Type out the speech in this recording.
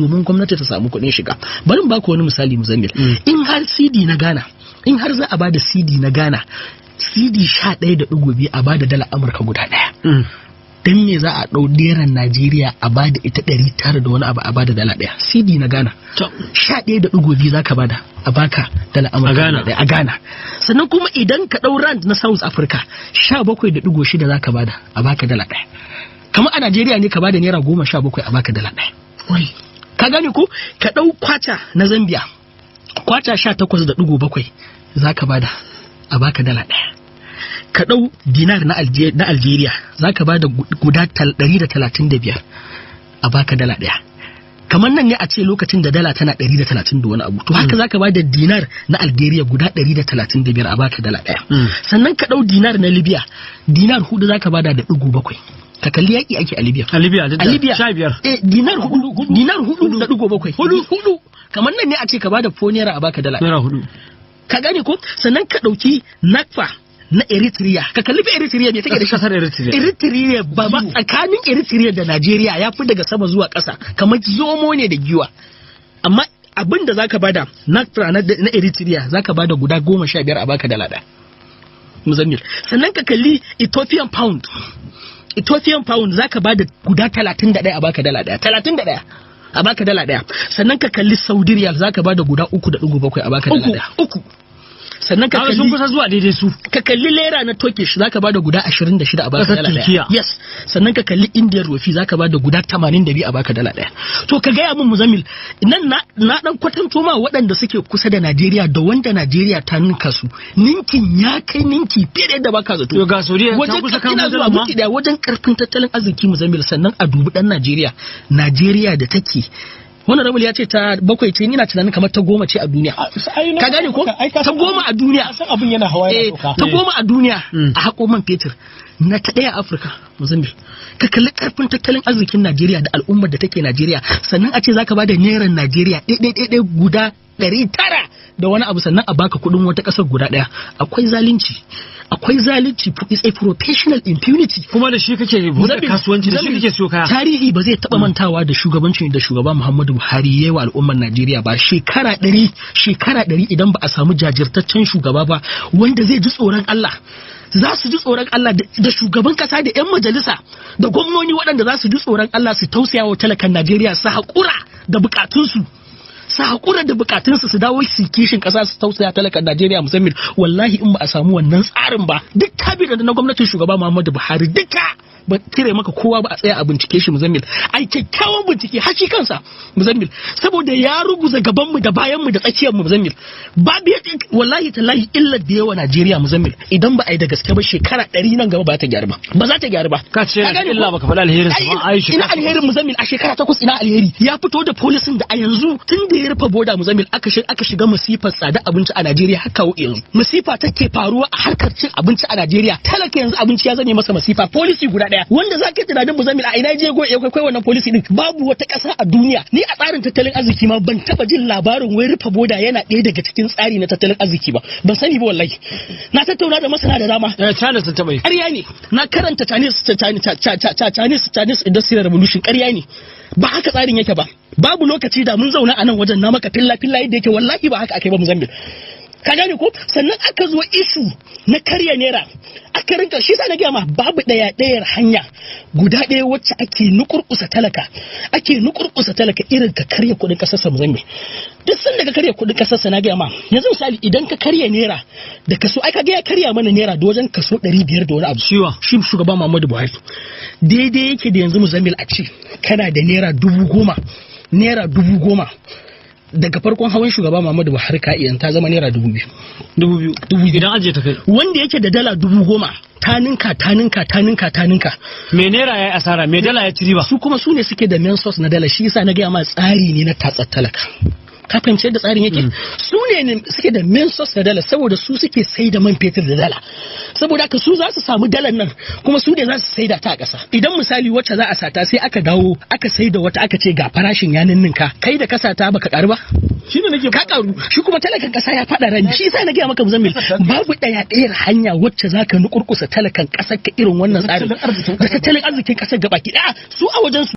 Domin gwamnati ta samu kuɗin shiga. Bari in baku wani misali, Muzammil. In har cedi na Ghana, in har za a bada cedi na Ghana, cedi 11.2 a bada dala Amurka guda ɗaya, dan me za a ɗau neran Najeriya a bada ita 900 da wani abu a bada dala ɗaya? Cedi na Ghana 11.2 za ka bada a baka dala Amurka Ghana. ɗaya a Ghana. Sannan kuma idan ka ɗau rand na South Africa, 17.6 za ka bada a baka dala ɗaya. Kamar a Najeriya ne ka bada naira 17 a baka dala ɗaya. Ka gane ko? Ka ɗau kwacha na Zambia, kwacha 18.7 za ka bada a baka dala ɗaya. Ka ɗau dinar na Algeria, za ka bada guda 135 a baka dala ɗaya. Kamar nan ne a ce lokacin da dala tana 130 da wani abu, to haka za ka bada dinar na Algeria guda 135 a baka dala ɗaya. Sannan ka ɗau dinar na Libya, dinar hudu za ka bada da ɗigo bakwai. Ka kalli yaƙi ake a Libya. A Libya duk A da Libya. 15. Eh, dinar hudu, dinar 4.7, hudu hudu. Kamar nan ne a ce ka bada 4 naira a baka dala. Naira 4. Ka gane ko? Sannan ka ɗauki nakfa na Eritrea. Ka kalli fa Eritrea me take da shi. Kasar Eritrea. Eritrea ba tsakanin Eritrea da Najeriya ya fi daga sama zuwa ƙasa kamar zomo ne da giwa. Amma abin da zaka bada nakfa na Eritrea, zaka bada guda 15 a baka dala ɗaya, Muzammil. Sannan ka kalli Ethiopian pound. Ethiopian pound zaka bada guda 31 a baka dala ɗaya, 31 a baka dala ɗaya. Sannan ka kalli Saudi riyal, zaka bada guda 3.7 a baka dala Uku. ɗaya. Uku. Sannan ka Kaga sun kalli kusa zuwa daidai su. Ka kalli lera na Turkish, zaka bada guda 26 a baka Kasar dala ɗaya. Turkiya. Yes. Sannan ka kalli Indian rupee, zaka bada guda 82 a baka dala ɗaya. To ka gaya min, Muzammil, nan na dan kwatanto ma waɗanda suke kusa da Najeriya da wanda Najeriya ta ninka su. Ninkin ya kai ninki fiye da yadda baka zato. To ga Saudiya ta Wajen kusa kamo ina zuwa dalar ma. minti daya, wajen karfin tattalin arziki, Muzammil. Sannan a dubi dan Najeriya. Najeriya da take wannan rabul ya ce ta bakwai ce, ina tunanin kamar ta 10 ce a duniya. Ka gane ko? Ta 10 a duniya. San abin yana hawa yana Eh, sauka. ta 10 a duniya a haƙo man fetur, na ta ɗaya a Afirka. Mozambique, ka kalli karfin tattalin arzikin Najeriya da al'ummar da take Najeriya, sannan a ce zaka bada neran Najeriya ɗaya ɗaya guda 900 da wani abu, sannan a baka kuɗin wata ƙasar guda ɗaya. Akwai zalunci, akwai zalunci. It's a professional impunity. Kuma da shi kake buɗe kasuwanci, da shi Mozambique, kake siyo kaya. Tarihi ba zai taɓa mantawa da shugabancin da shugaba Muhammadu Buhari ya yi wa al'ummar Najeriya ba. Shekara 100, shekara 100, idan ba a samu jajirtaccen shugaba ba wanda zai ji tsoron Allah, za su ji tsoron Allah da shugaban kasa da 'yan majalisa da gwamnoni waɗanda za su ji tsoron Allah su tausaya wa talakan Najeriya, su haƙura da bukatunsu, su haƙura da bukatunsu, su dawo su kishin ƙasa, su tausaya talakan Najeriya, musamman wallahi in ba a samu wannan tsarin ba, duk cabinet na gwamnatin shugaba Muhammadu Buhari duka, ba cire maka kowa ba, a tsaya a bincike shi, Muzammil, ai kyakkyawan bincike har shi kansa, Muzammil, saboda ya ruguza gaban mu da bayan mu da tsakiyar mu. Muzammil, babu wallahi tallahi illar da yawa Najeriya, Muzammil, idan ba a yi da gaske ba, shekara 100 nan gaba ba ta gyaru ba, ba za ta gyaru ba. Ka ce Ka gane illa ko? baka faɗi alherin sa ba, ai ina alherin, Muzammil? A shekara 8 ina alheri? Ya fito da policyn da a yanzu tun da ya rufe boda, Muzammil, aka shiga masifar tsada abinci a Najeriya. Har kawo yanzu masifa take faruwa a harkar cin abinci a Najeriya. Talaka yanzu abinci ya zame masa masifa. Policy guda daya wanda za ka yi tunanin, Muzammil, a ina je go ya kwaikwai wannan policy din? Babu wata ƙasa a duniya. Ni a tsarin tattalin arziki ma ban taba jin labarin wai rufe boda yana ɗaya daga cikin tsari na tattalin arziki ba. Ban sani ba wallahi. Na tattauna da masana da dama. Eh, China sun taɓa yi. Ƙarya ne. Na karanta Chinese Industrial Revolution, ƙarya ne, ba haka tsarin yake ba. Babu lokaci, da mun zauna a nan wajen na maka filla filla yadda yake. Wallahi ba haka aka yi ba, Mozambique. Ka gane ko? Sannan aka zo issue na karya naira, aka rinka shi sa na gaya ma babu ɗaya ɗayar hanya guda ɗaya wacce ake nukurkusa talaka, ake nukurkusa talaka irin ka karya kuɗin ƙasar Mozambique. Duk sanda ka karya kuɗin ƙasarsa, na gaya ma, yanzu misali idan ka karya naira da kaso, ai ka ga ya karya mana naira da wajen kaso 500 da wani abu. Ciwa. Shi shugaban Muhammadu Buhari. Daidai yake da yanzu, Muzammil, a ce kana da naira 10,000, naira 10,000 daga farkon hawan shugaba Muhammadu Buhari ka iya ta zama naira 2,000. 2,000. 2,000. Idan ajiye ta kai. Wanda yake da dala 10,000, ta ninka, ta ninka, ta ninka, ta ninka. Me naira ya yi asara, me dala ya ci riba. Su kuma su ne suke da main source na dala. Shi yasa na gaya ma tsari ne na tatsar talaka. Ka fahimci yadda tsarin yake? Su ne suke da main source na dala saboda su suke sai da man fetur da dala. Saboda haka su za su samu dalar nan, kuma su ne za su saida ta a ƙasa. Idan misali wacce za a sata sai aka dawo aka saida wata, aka ce ga farashin ya ninninka, kai da ka sata baka karu ba? Shine nake Ka karu, shi kuma talakan kasa ya fada rami. Shi yasa na gaya maka, Muzammil, babu daya ɗayar hanya wacce zaka nukurkusa talakan kasar ka irin wannan tsarin Tattalin arzikin da tattalin arzikin kasar gabaki ɗaya su a wajen su.